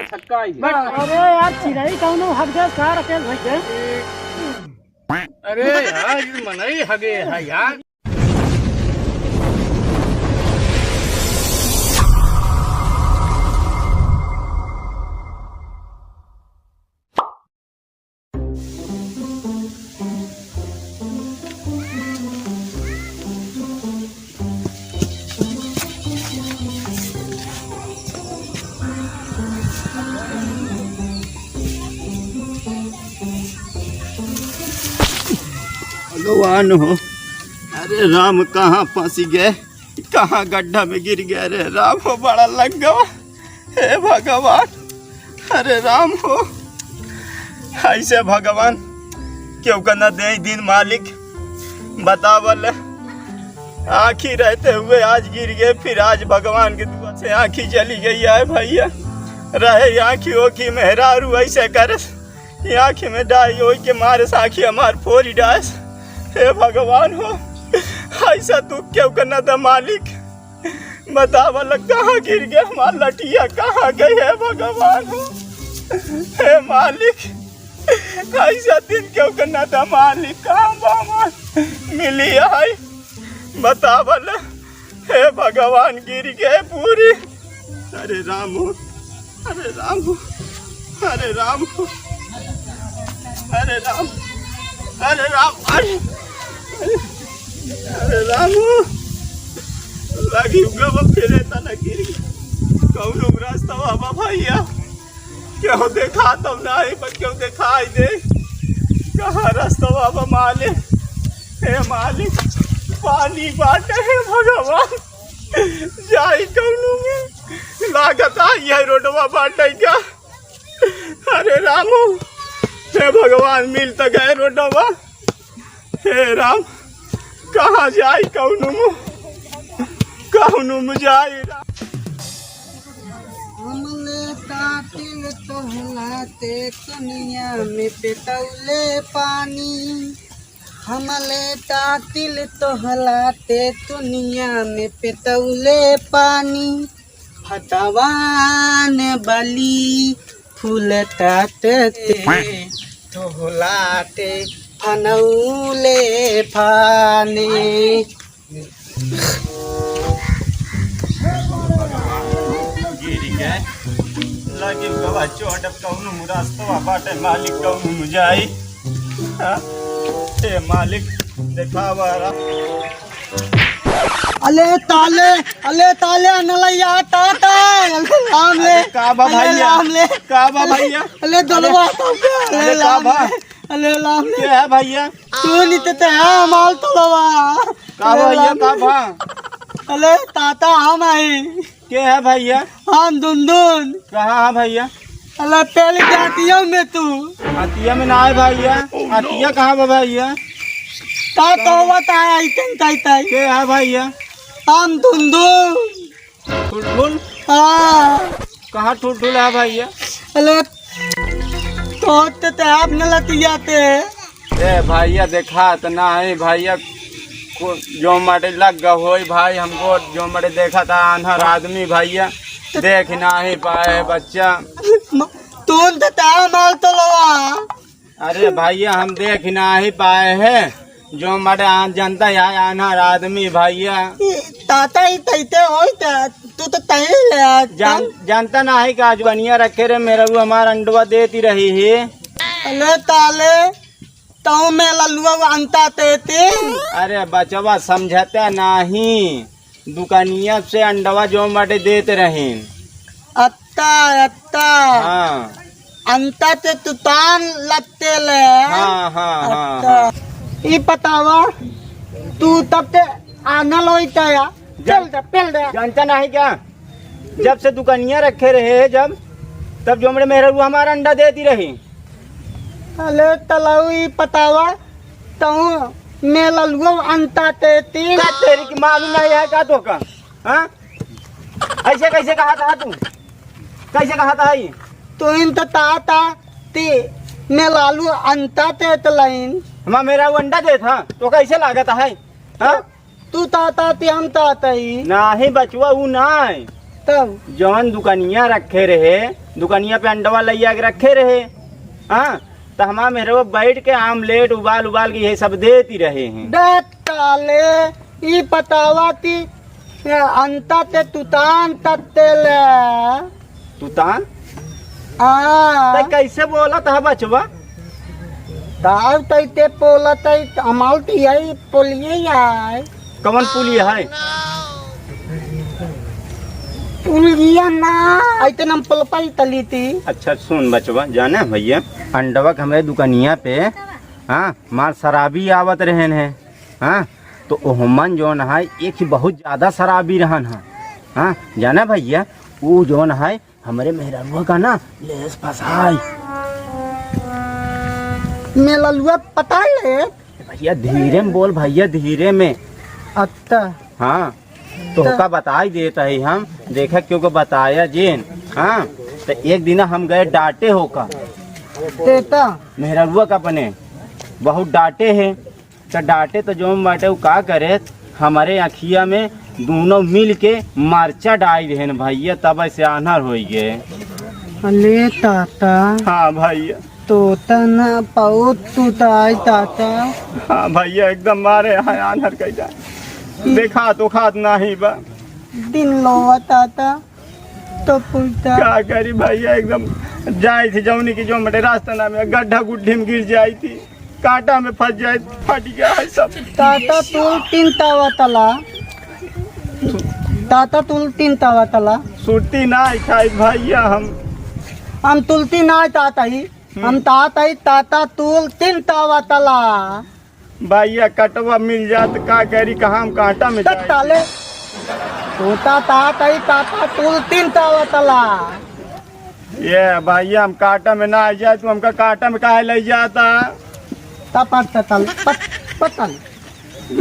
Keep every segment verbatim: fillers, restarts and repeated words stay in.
छक्का आई। अरे यार, चिरई कौनो हग दे का, राकेश भैया? अरे यार, ये मनई हगे है यार। भगवान हो, अरे राम, कहाँ फँसी गए, कहाँ गड्ढा में गिर गए रे राम हो, बड़ा लग गवा। हे भगवान, अरे राम हो, ऐसे भगवान केहू का न दे दिन मालिक, बतावल। आँखी रहते हुए आज गिर गए, फिर आज भगवान के दुआ से आँखी चली गई है भैया। रहे आँखी ओखी मेहरारू ऐसे करे, आँखी में डाई ओई के मारे से आँखी हमार फोरी डायस। हे भगवान हो, ऐसा दुख केहू का न दे मालिक। बतावल कहाँ गिर गए हमार लटिया, कहाँ गए हे भगवान हो? हे मालिक, ऐसा दिन केहू का न दे मालिक, कहाँ बा हमार मिली आई? बतावल हे भगवान, गिर गए पूरी। अरे राम हो, अरे राम हो, अरे राम हो, अरे राम, अरे राम, अरे, अरे राम हो, लगी गवा फिरे तना गिर गया। कौनो रास्ता बाबा भैया, क्यों देखा तब नाही, पर क्यों दिखाई दे, कहाँ रास्ता बाबा माले, हे मालिक, पानी बाटे, हे भगवान, जाई कौनो में, लागत आई है रोडवा बाटे का। अरे रामो, हे भगवान, मिल त गए रोडवा। हे राम, कहाँ जाई, कौनो मुँह, कौनो मुँह जाई राम। हमले तातिल तोहला ते दुनिया में पेतौले पानी। हमले तातिल तोहला ते दुनिया में पेतौले पानी। फतवान बली फूल तातते तोहलाते फनौले फाने। गिरी के लगे गवा चोट, अब कौनो रास्ता बाटे मालिक, कौनो जाई। हाँ? ए मालिक, देखावा रा। अले ताले, अले ताले, अनलैया ताता, अले राम ले, अरे का बा अले भैया? राम ले, का बा अले, भैया? अले दलवा अरे, ताता, अले अरे का राम बा? ले, अले राम ले। के है भैया? तू नहीं ते, ते है माल तलवा। का अले भैया, राम का ले। बा? अले ताता हम आई। के है भैया? हम दुनदुन। कहाँ है भैया? अला पहले के अतिया में तू। अतिया में ना है भैया। अतिया कहाँ बा भैया? का तो बता आई तन ताई ताई। के है भैया? हम दुनदुन। ठुलठुल? हाँ। कहाँ ठुलठुल है भैया? अले तो ते, ते आप न लतियाते। ए भैया, देखा त नाही भैया, को-, जो माटे लग गा होई भाई, हमको जो माटे देखा था आन्हर आदमी भैया, देख नाही पाए बच्चा। म-, तू तो ता माल तो लवा। अरे भैया, हम देख नाही पाए हैं, जो माटे आन-, जनता है आन्हर आदमी भैया। ई ताता ही तैते होई ता, तू तो तैले ले आ, जान-, तब। जानता नाही का, जो बनिया रखे रे मेरा, वो हमार अंडवा देती रही है। अले ताले, तौ में ललुआ अंता तेती। अरे बचवा समझते नाही, दुकानिया से अंडवा जो मटे देत रहे। अत्ता, अत्ता। हाँ। अंता ते तुतान लत्ते ले। हाँ, हाँ, हाँ, अत्ता। हाँ। ई बतावा, तू तब ते आनल होई तया। पेल दे, पेल दे। जानता नाही क्या? जब से दुकानिया रखे रहे जब, तब जो हमरे मेहररुआ हमार अंडा देती रही। अले तलाऊ ई पतावा, तऊ में ललुआ अंता ते तीन। का तेरी की मालूम नाही है का तोका? हाँ? ऐसे कैसे कहा था तू? कैसे कहा था ई? तू इन तो ता, ता, ती, में लालू अंता ते तलाइन। हमार मेहररुआ अंडा देत हा, तो कैसे लागत है? हाँ? तू ता, ता, ती, हम ता, ता ही। नाही बचवा, ऊ नाही। तब? जौन दुकनिया रखे रहे, दुकनिया पे अंडवा लइया के रखे रहे, हाँ, तो हमार मेहरवा बैठ के आमलेट उबाल उबाल के यही सब देती रहे हैं। डट ताले, ई बतावा ती, ए, अंता ते तुतान तत्ते ले। तुतान? हाँ। तै कैसे बोलत ह बचवा? ताव तै ते बोलत है, हमार तो यही बोलिए यार। कौन पुलिया है? पुलिया ना, ऐते नाम पलपा ही तली थी। अच्छा सुन बचवा, जाने भैया, अंडवा के हमरे दुकनिया पे, हाँ, मार शराबी आवत रहन है, हाँ, तो ओहमन जौन है, एक ही बहुत ज्यादा शराबी रहन है, हाँ, जाना भैया, ऊ जौन है, हमरे मेहररुआ का ना, लेस फसाई। मेललुआ पता ले? भैया, धीरे में बोल भैया, धीरे में। अच्छा। हाँ, तो का बताई देत है हम, देखा क्यों को बताया जेन, हाँ, तो एक दिन हम गए डांटे होका। तेता? मेहररुआ का अपने बहुत डांटे है, तो डांटे तो जौन बाटे उ का करे, हमरे अखिया में दोनों मिल के मरचा डाल देहन भैया, तब से आन्हर होइ गए। अले ताता। हाँ भैया। तोता ना पाओ, तू तो आई ताता। हाँ भैया, एकदम मारे यहाँ आन्हर कह जाए, देखात उखात नाही बा। दिन लोवा ताता, तो पूछता। का करी भैया, एकदम जाई थी जौनी की जो मटे रास्ता ना में गड्ढा गुड्ढी में गिर जाई थी, कांटा में फंस जाए, फट गया है सब। ताता तुल तीन तावा तला, ताता तुल तीन तावा तला। सुरती ना खाई भैया हम। हम तुलती ना ताता ही, हम ताता ही ताता तुल तीन तावा तला। भैया कटवा मिल जात का करी, कहाँ हम कांटा में जाई? ताले। तोता तात आई ताता तुल तीन तावा तला। ये भैया हम कांटा में ना आ जाए, तू हमका कांटा में काहे ले जाता? ता पत तल, पत, पतल।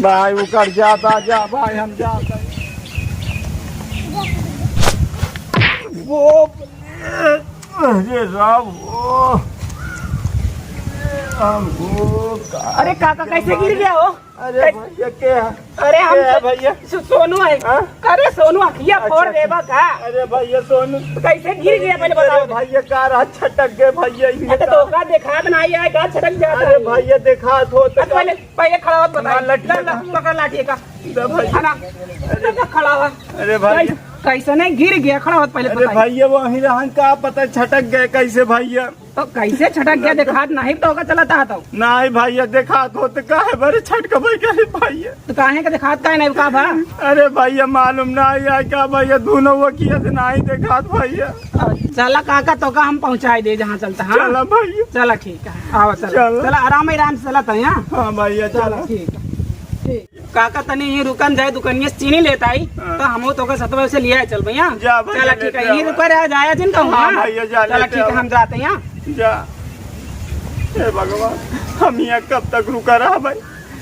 भाई उकर जाता, जा भाई हम जाता। वो अरे राम हो, राम हो, का अरे काका, कैसे गिर गया हो? अरे कै- भैया, के है? अरे हम के है सो-, भैया? सो-, सोनू है। हाँ? अरे सोनू, अखिया अच्छा, फोड़ अच्छा। देबा का? अरे भैया, सोनू। तो कैसे गिर गया, पहले बताओ। अरे भैया, का रहा, छटक गए भैया, ये अच्छा, का? तो का देखात ना आया है, का छटक जाता अरे है? भैया, देखात हो तो अच्छा, का? पहले, पहिले खड़ा होत बताई। हाँ, लठिया ला, ला, का। पकड़ लाठी का। दे भैया। है ना? अरे। तो खड़ा हुआ। अरे भैया। कैसे, कैसे नहीं गिर गया? खड़ा होत पहिले अरे बताई। भैया, वहीं रहन का पता छटक गए कैसे भैया? तो कैसे छटक गया? देखात नहीं तो का चलता है तो। नहीं भैया, देखात होत काहे बरे छटक भाई करे भैया। तो काहे का देखात काहे नहीं का भा? अरे भैया, मालूम नहीं है का भैया, दोनों वकिया से नहीं देखात भैया। चला काका, तो का हम पहुँचाई दे जहाँ चलता, हाँ? चला भैया। चला ठीक है, आओ चला। चला। चला आराम आराम से चला तनी, हाँ? हाँ भैया, चला चला। ठीक है, ठीक। काका तनी ये रुकन जाए, दुकनिया से चीनी लेत आई, हाँ। तो हमहू तोके सतवे से लिया चल भैया। जा भैया, चला ठीक है, ये रुका रहा, जाया जिन कहूँ, हाँ हाँ? भैया, जा चला लेते ठीक है, आओ। हम जाते हैं, हाँ? जा। हे भगवान, हम यहाँ कब तक रुका रहा भाई?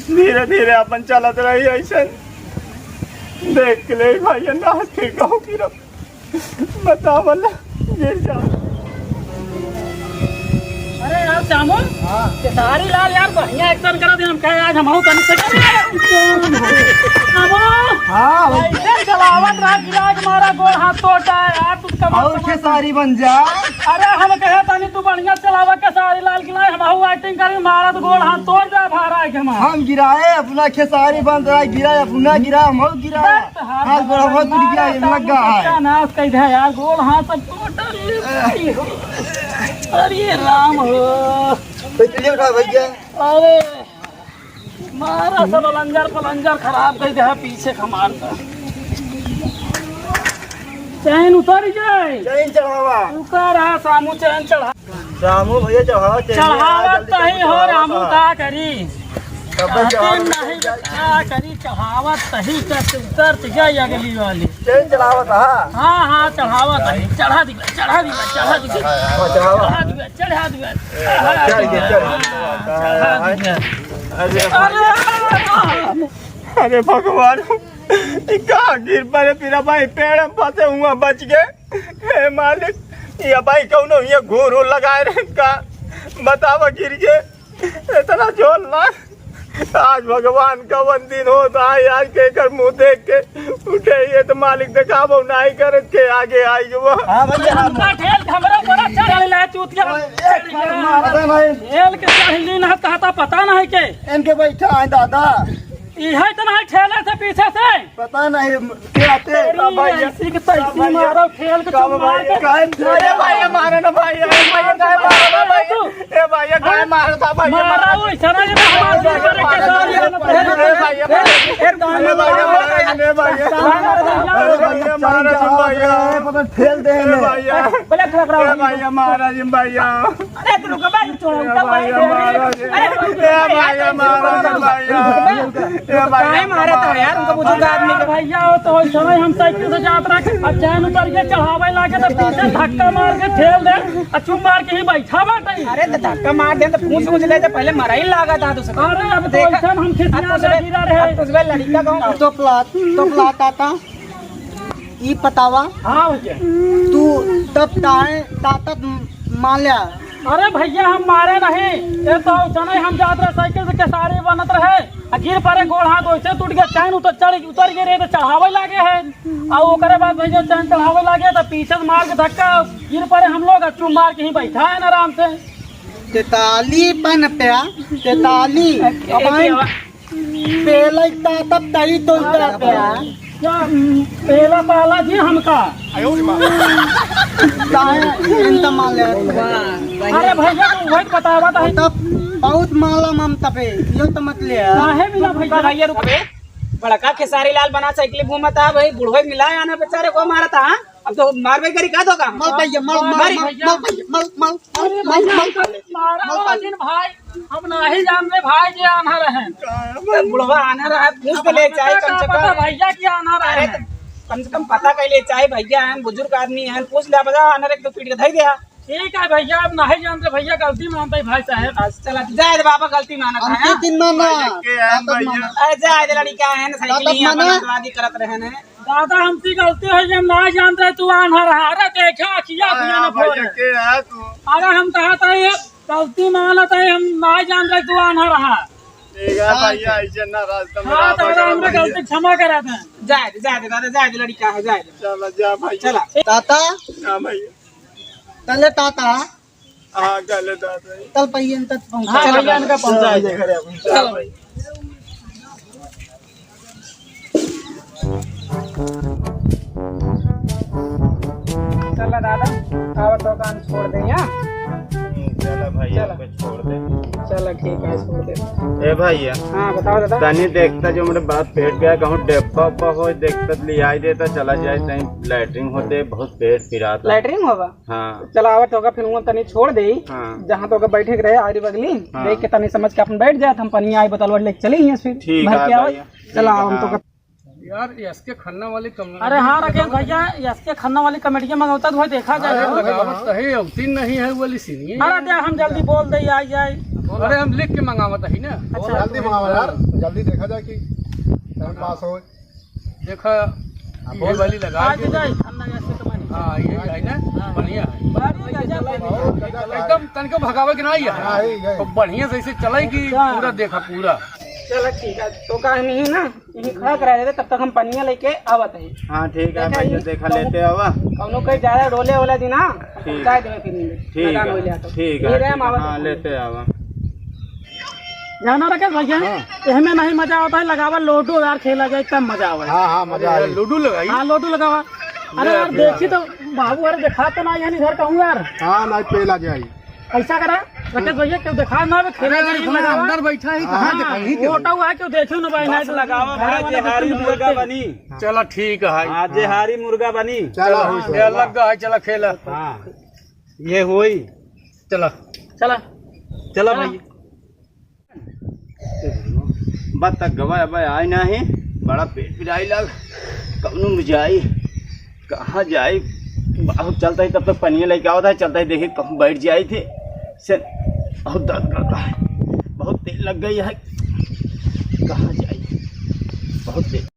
धीरे धीरे अपन चलत रही ऐसे। देख ले भैया, ना फिर कहूँ कि रब बतावल, ये जा। अरे यार श्यामू, हाँ। खेसारी लाल यार बढ़िया action करा दे, हम कहे आज हमहू तनी से। श्यामू, हाँ भाई। ऐसे चलावत रहा, गिरा के मारा, गोड़ हाथ तोड़ डाला यार, तू कमाल और समझ। खेसारी बन जा। अरे हम कहे तनी तू बढ़िया चलावा खेसारी लाल की, नहीं हमहू acting करी, मारा तो गोड़ हाथ तोड़ जा, भारा है के हमारा। हम गिराए अपना खेसारी बन रहा, गिराए अपना, गिराए हम गिराए। हाथ गोड़ बहुत टूट गया, ये लग गया है। सत्यानाश कर दिया यार, गोड़ हाथ सब टूट। अरे राम हो। तो चलिए उठा भैया। अरे मारा सब लंजर पलंजर खराब कर दिया पीछे खमार का। चैन उतर जाए। चैन चढ़ावा। रुका रहा सामू, चैन चढ़ा। रामू भैया चढ़ावा, चढ़ावा चढ़ावा, जल्दी तही चढ़ावा, हो, चढ़ावा, रामू चढ़ावा। का करी? कब तक आते चढ़ावा? नहीं, का करी, चढ़ावा तही का उतर तो जाए अगली वाली। चैन चढ़ावा था। हाँ, हाँ, चढ़ावा तही, चढ़ा दी, चढ़ा दी, चढ़ा दी, हाँ, चढ़ावा। चढ़ा दी, चढ़ा दी, चढ़ गया, चढ़ गया। चढ़ा दी। अरे, अरे, अरे भगवान, ई कहाँ गिर पड़े, फिर भाई पेड़ में फंसे हुआ बच गए। हे मालिक, ये भाई कौनो ये घूर उर लगाए रहे का? बतावा गिर के इतना जोर लाग। आज भगवान का वन दिन होता है, आज के कर मुंह देख के उठे ये तो मालिक देखाबो नहीं करत के आगे आई गवा। हाँ भैया, हाँ। उनका ठेल के हमरे ओए, एक बार मारा नहीं। ठेल के चढ़ ली ना, कहता पता नहीं के। इनके बैठा है दादा। इहे तो नहीं ठेले से पीछे से। पता नहीं के आते। तेरी भाई, ऐसी की तैसी भाई, मारो, ठेल के चुम्मा भाई, के। काहे ए भाई, मारो ना भाई, ए भाई, काहे मारो ना भाई? तू ए भाई, काहे मारो था भाई? मारा वो ऐसा ना, ये हमारे ऊपर के सारे ए भाई, ए भाई, ए भाई, ए भाई, मारो ना भाई। पता ठेल दे ए भाई, बोले खड़ा, खड़ा। ए भाई, मारा जी भाई। अरे, तू रुक बे, छोड़, ए उनका भाई, मार दे। मारा जी। अरे, ए भाई, मारा जी भाई। ए भाई, काहे मारा था यार, उनको बुजुर्ग आदमी के। भैया, वो तो उस समय हम साइकिल से जात रहे, अब चैन उतर के चढ़ावे लागे तो पीछे धक्का मार के ठेल दे, और चुप मार के ही बैठा बाटे। अरे, तो धक्का मार दे तो पूछ, पूछ ले, तो पहले मरा ही लागा था दूसरा। अरे, अब तो देखा। ऐसा हम खिसिया अब तो उसमें, गिरा रहे। अब तो उसमें लड़का गाँव तो प्लाट, तो प्लाट आता। ई बतावा। हाँ भैया। तू तब ताए ताकत मान लिया। अरे भैया, हम मारे नहीं, ये तो जने हम जात रहे साइकिल से, केसारी बनत रहे, आ गिर पड़े, गोड़ हाथ वैसे टूट गया, चैन उतर, चढ़, उतर गए रहे तो चढ़ावे लागे है, आ ओकरे बाद भैया चैन चढ़ावे लागे तो पीछे से मार के धक्का, गिर पड़े हम लोग, आ चुप मार के ही बैठा है ना आराम से। तेताली पन प्या, तेताली। एक, एक अब ये पेला इतना तब तई तो इतना प्या। क्या, उम, पेला पाला जी हमका। काहे इनका मान ले? अरे भैया, तू वही बतावा था। तब बहुत माला ममता पे, यो तो मत ले। काहे मिला भैया? भैया रुक बे। बड़का खेसारी लाल बना साइकिल घूमता भाई, बुढ़वे मिला आना बेचारे को मारता, हाँ? अब तो मारबे करी का तो का? मल भैया, मल, मल, मारी मल, भैया। मल भैया, मल, मल, मल, अरे मल, भैया, मल, हमका मारा मल, वाला मल। दिन भाई, हम नाही जान रहे भाई जे आन्हर हैं। ए, बुढ़वा आन्हर है, पूछ के ले चाहे कम से कम। भैया की आन्हर अरे, है। तो कम से कम पता कर ले चाहे भैया हैं, बुजुर्ग आदमी हैं, पूछ ले, बजा आन्हर एक दो पीट के धई दे। ठीक है भैया, अब नाही जान रहे भैया, गलती मानते हैं भाई साहब। अच्छा, चला, जाए दे बाबा, गलती मानत है, हमके हाँ? दिन माना। भैया के हैं, ताकत भैया। माना। अरे, जाए दे लड़का है, साइकिल ताकत ही अपन माना। बर्बादी करत रहे हैं। दादा, हमसे गलती होइ गई, हम ना जान रहे तू आन्हर रहा। अरे देखा, अखिया हाँ, अखिया हाँ, न भैया, फोड़। के है तू? अरे हम कहा था ये गलती मानत है, हम ना जान रहे तू आन्हर रहा। ठीक है हाँ, भैया, ऐसे ना रास्ता में हाँ, रहा, दादा, भैया, हमने भैया। गलती क्षमा करा था। जाए दे, जाए दे दादा, जाए दे, लड़का है, जाए दे। चला, जा भाई। चला। ताता? हाँ भैया। चले ताता। हाँ, चले दादा। चल पहियन तक पहुँचा। हाँ, चलो, भैया, इनका पहुँचा चलो, दे। चलो। चला दादा, आवा तो कान छोड़ दे यहाँ। चला भाई, चला। आपको छोड़ दे। चला ठीक है, छोड़ दे। ए भैया। हाँ, बताओ दादा। तनी देखता जो मेरे बाप पेट गया, कहूँ डेब्बा उब्बा हो, देखता ले आई देता, चला जाए, तनी लैट्रिन होते, बहुत पेट पिराता। लैट्रिन होगा? हाँ। चला, आवत होगा, फिर वहाँ तनी छोड़ दे। हाँ। जहाँ तो बैठे के रहे, आरी बगली, हाँ। देख के तनी समझ के अपन बैठ जाए, हम पनिया आई बोतल वाली लेके चली ही फिर। ठीक भर है के आओ। भैया। चला, ठीक है, हम तो हाँ। यार, यस के खन्ना वाली कमरा अरे हाँ, रखे भैया, यस के खन्ना वाली कमेटिया मंगौता तो भाई देखा जाए। अरे, लगावत तो है, अवती नहीं है, वो वाली सीनियर। अरे, दे, हम जल्दी बोल दे, आ जाए। अरे, हम लिख के मंगावत है ना। अच्छा। जल्दी मंगावा यार, जल्दी देखा जाए कि टाइम पास हो। देखा, हाँ, ये बोल। वाली लगा आज के। जाए, हम लगा से तो बनी। हाँ, ये है ना? हाँ। बढ़िया है। बात में गजब है। बहुत गजब है। एकदम तनिको भगावे के ना ही है। हाँ, यही, यही। तो बढ़िया से इसे चलेगी, अच्छा। पूरा देखा, पूरा। चला ठीक है, तो का हम यहीं ना, यहीं खड़ा करा देते, तब तक हम पनिया लेके आवत है। हाँ, ठीक है, देखा भाई, ये देखा, कौनो, लेते आवा। कौनो कहीं ज्यादा डोले वाला दिन ना, ठीक। जाए देवे फिर नहीं। ठीक लगान है, हो जाए तो। ठीक है, ये रहे ठीक है, हम आवत हाँ, है। लेते आवा। जाना राकेश भैया, हाँ। एहमे नहीं मजा आवत है, लगावा लूडो यार, खेला जाए तब मजा आवे। हाँ, हाँ, मजा अरे यार, आवे। लूडो लगाई। हाँ, लूडो लगावा। अरे ले, यार, ले। देखी तो बाबू, अरे देखा तो ना यानी घर कहूँ यार। हाँ, नहीं, पेला जाई। ऐसा करा, राकेश भैया, क्यों देखा ना, खेला अरे, जाए, अरे, लगावा। अंदर बैठा है, हाँ, कहाँ देखा? यहीं के वो तो हुआ, क्यों देखे ना भाई, बस नहीं तो लगावा, लगावा, भाई, लगावा, जे हारी लगावा। मुर्गा बनी। चला, ठीक है। हाँ, जे हाँ। हारी मुर्गा बनी। चला, चला, हाँ, ये अलग है, चला खेला। हाँ, ये होई। चला। चला। चला चला। भाई। बस तक गवा अब आए ना है, बड़ा पेट पिराई लाग, कौनो में जाई, कहाँ जाई? बाहर चलता ही तब तक पनिया लेके आवत है, चलता ही देखे कहूँ बैठ जाई थे, से बहुत दर्द करता है, बहुत तेल लग गई है, कहाँ जाई? बहुत तेल।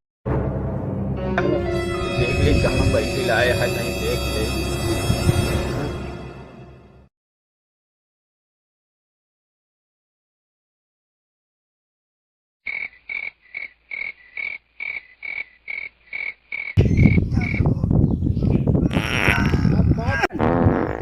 देख ले कहाँ बैठी लाए है, नहीं देख ले।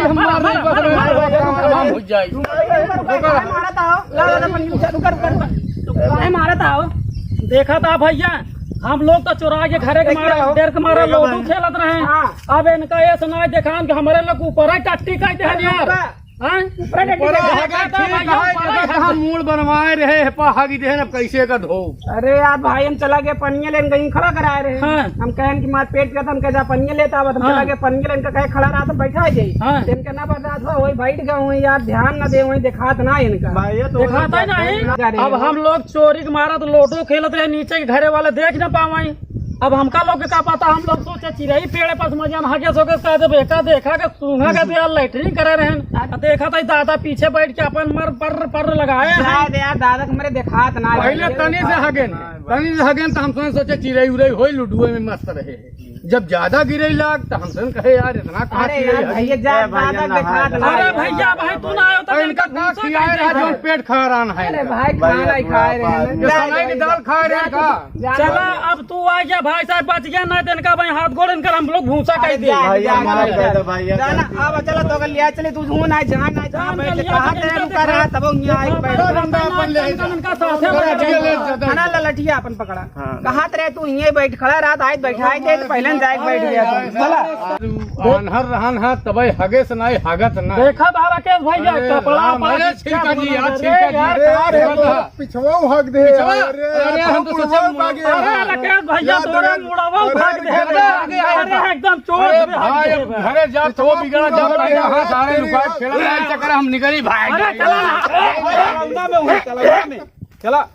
अरे, हम मार नहीं, बस, बस, बस, तमाम हो जाए। काहे मारत हो? ला, ला, ला, पनिया, रुका, रुका, रुका। काहे मारत हो? देखा था भैया, हम लोग तो चुरा के घरे के मारे, डर के मारे लूडो खेलत रहे। हाँ। अब इनका ये सुनाई देखान कि हमरे लोग ऊपर ही टट्टी कह दे यार। हाँ? ऊपर टट्टी ऊपर कह दे। हगे ठीक है, ऊपर जगह हगे। हम मूड़ बनवाए रहे, हेपा हगी देहन, अब कैसे का धो? अरे यार भाई, हम चला गए पनिया लेन, गई खड़ा कराए रहे। हाँ। हम कहन कि मार पेट का, हम कह जा पनिया लेता, अब हम हाँ। चला गए पनिया लेन, का कहे खड़ा रहा तो बैठा जाई। हाँ। इनका ना बर्दाश्त हुआ, वही बैठ गए हुए यार, ध्यान ना दे, वही देखात ना इनका। भाई, ये तो देखाता ही नहीं। अब हम लोग चोरी के मारा तो लूडो खेलत रहे, नीचे के घरे वाले देख ना पावाई। अब हमका लोग के का पता, हम लोग सोचे चिरई पेड़े पर मजा में हगे सोगे कह देबे, का देखा के सूंघा के तो यार लैट्रिन करे रहन। आ देखा तो दादा पीछे बैठ के अपन मर पर्र पर्र लगाए हैं। जाए दे यार, दादा के हमरे देखात ना है। पहले तनी से हगेन, तनी से हगेन तो हम सोचे, सोचे चिरई उरई होई, लुडुए में मस्त रहे। जब ज्यादा गिरे लाग तो हम सोचे कहे यार इतना कहाँ अरे चिरई यार हगी? भैया, जा, ए भैया, दादा के नहाए देखात ना। अरे भैया, भाई तू ना आयो तो अरे इनका इनका का गुस्सा खियाए कर रहा, दिया। जो पेट खा रहा है अरे इनका। भाई, खाना ही खाए रहे हैं। ये सलाई की दाल खा रहे हैं का? चला, अब तू आ गया भाई साहब, बच गया, ना तो इनका भाई हाथ गोड़ इनकर हम लोग भूसा कह दे। भैया, माफ कर दो भैया। जाना, अब चला तो अगर लिया चले, तू हूँ ना, जहाँ ना, जहाँ बैठ के कहा तेरे रुका रहा, तब यहाँ आके बैठ। इनका साथे खाना ला लठिया अपन पकड़ा। हाँ। कहा तेरे तू यहीं बैठ खड़ा रहा, आज बैठाई दे, तो पहले जाए बैठ गया था। भला। आन्हर रहन है, तबे हगे से नहीं, हगत ना। देखा था राकेश भैया, अरे कपड़ा राम, अपना अरे छिलका जी, यार, अरे छिलका जी, यार, अरे यार, यार, यार, पिछवा हग दे, पिछवा? अरे, अरे, हम तो सोचे मुड़वा भागे। अरे, राकेश भैया, यार, तोरे अरे, मुड़वा अरे, भाग दे। अरे, अरे, एकदम चोर अरे, से भाग भाई, दे। अब घरे जा, तो पिछवा बिगड़ा, जा, पूरा भाई, भागे। हाँ, सारे अरे, लुका, यार। खेला, चक्कर हम निकली, भाई। अरे, चला ना। चला, चला, चला।